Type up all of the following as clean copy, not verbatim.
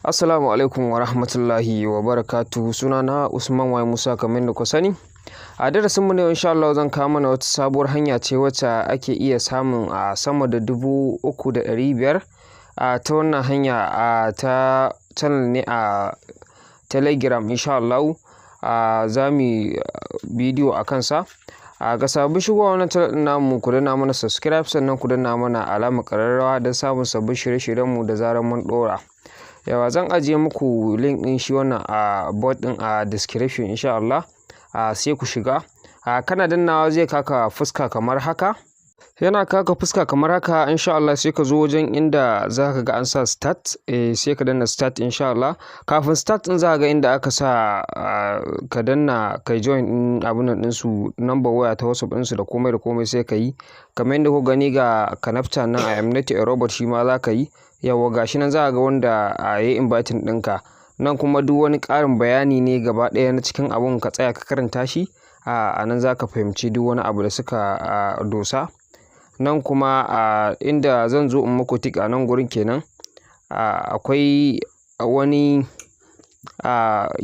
Assalamu alaikum wa rahmatullahi wa barakatuhu. Sunana Usman Y Musa, kamar yadda ku sani. A darasinmu na yau, insha Allah, zan kawo mana wata sabuwar hanya ce wacce ake iya samun a sama da 3,500 a ta wannan hanya a ta channel ne a Telegram. Insha Allah a za mu yi bidiyo a kansa. A ga sabbin shigowa wannan channel ɗin namu, ku danna mana subscribe, sannan ku danna mana alamar ƙararrawa don samun sabbin shirye-shiryenmu da zarar mun ɗora. Yauwa, zan ajiye muku link ɗin shi wannan a bot ɗin a description, insha Allah. A sai ku shiga. A kana dannawa zai kaka fuska kamar haka. Yana kaka fuska kamar haka, insha Allah, sai ka zo wajen inda za ka ga an sa "start", sai ka danna "start", insha Allah. Kafin "start" ɗin, za ka ga inda aka sa ka danna kai join ɗin abun nan ɗinsu, number waya ta WhatsApp ɗinsu da komai da komai, sai ka yi. Kamar yadda kuka gani, ga captcha nan, "I am not a robot", shi ma za ka yi. Yauwa, gashi nan za ka ga wanda ya yi inviting ɗinka. Nan kuma duk wani ƙarin bayani ne gaba ɗaya na cikin abun, ka tsaya ka karanta shi. A nan za ka fahimci duk wani abu da suka dosa. Nan kuma a inda zan zo in muku tick a nan gurin kenan. Akwai wani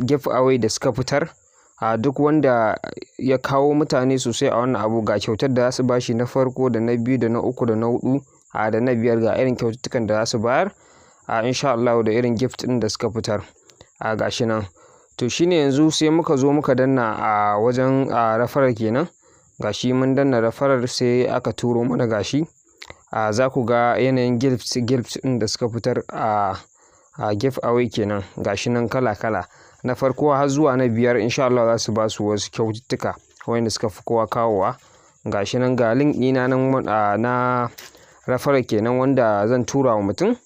give away da suka fitar. Duk wanda ya kawo mutane sosai a wannan abu, ga kyautar da za su bashi na farko, da na biyu, da na uku, da na huɗu, da na biyar, ga irin kyaututtukan da za su bayar. Insha Allah, da irin gift ɗin da suka fitar. Gashi nan. To shine yanzu sai muka zo muka danna a wajen referral kenan. Gashi mun danna referral, sai aka turo mana gashi. Za ku ga yanayin gift ɗin da suka fitar a give away kenan. Gashi nan kala kala. Na farko har zuwa na biyar, insha Allah, za su ba su wasu kyaututtuka wayanda suka fi kowa kawowa. Gashi nan, ga link ɗina nan na referral kenan wanda zan tura wa mutum.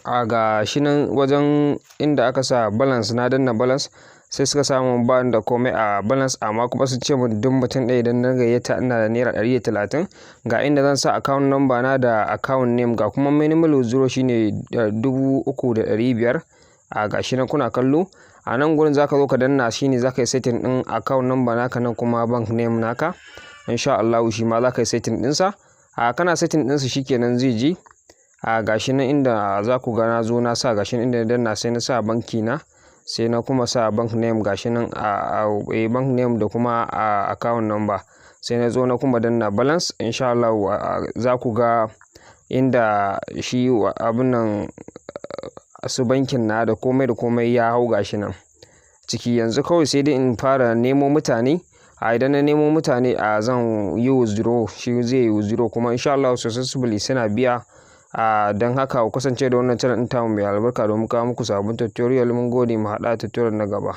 Ga shi nan wajen inda aka sa balance, na danna balance, sai suka samu ba da komai a balance, amma kuma sun ce mun duk mutum ɗaya idan na gayyata ina da ₦130. Ga inda zan sa account number na da account name, ga kuma minimal withdraw shine 3,500. Ga shi nan kuna kallo. A nan gurin zaka zo ka danna, shine zaka yi setting ɗin account number naka, nan kuma bank name naka. Insha Allahu shi ma zaka yi setting ɗinsa. Kana setting ɗinsa, shikenan zai je. Ga shi nan inda za ku ga na zo na sa, gashi nan inda na danna, sai na sa banki na, sai na kuma sa bank name, gashi nan a bank name da kuma account number. Sai na zo na kuma danna balance. Insha Allahu za ku ga inda shi abun nan su bankin na da komai da komai ya hau, gashi nan ciki. Yanzu kawai sai dai in fara nemo mutane. Idan na nemo mutane, a zan yi withdraw, shi zai yi withdraw, kuma insha Allahu successfully suna biya. Don haka ku kasance da wannan channel ɗin tamu mai albarka domin kawo muku sabbin tutorial. Mun gode, mu haɗu a tutorial na gaba.